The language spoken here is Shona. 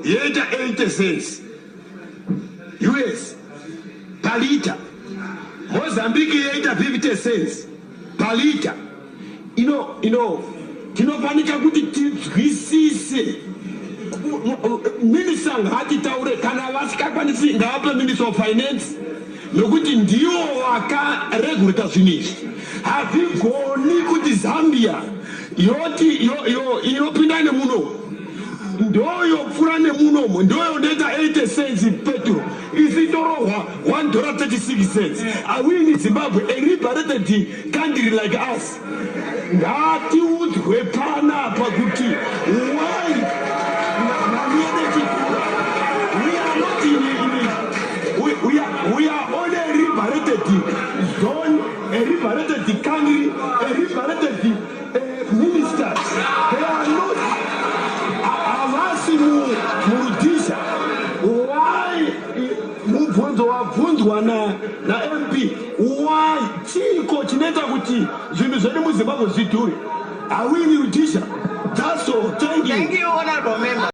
Yoita 80 cents US palita. Mozambique yoita 50 cents palita. Ino tinofanika kuti tinzwisise. Minista ngaatitaure, kana vasikakwanisi ngavape Minister of Finance, nokuti ndivo vakaregulata zvinhu izvi. Hazvigoni kuti Zambia yoti inopinda nemuno, ndoyopfuura nemunomo, ndoyondoita 80 cents petrol, isi torohwa $1.36. Are we in Zimbabwe, a liberated country like us? Ngatiudzwe panapa kuti why mari yedu ichidhura. We are not in, we are on a liberated zone, a liberated country, a liberated ministers. They are not, havasi muRhodesia. Why? Mubvunzo wabvunzwa naMP, why? Chiko chinoita kuti zvinhu zvedu muZimbabwe zvidhure? Are we in Rhodesia? That's all, thank you. Thank you, honorable member.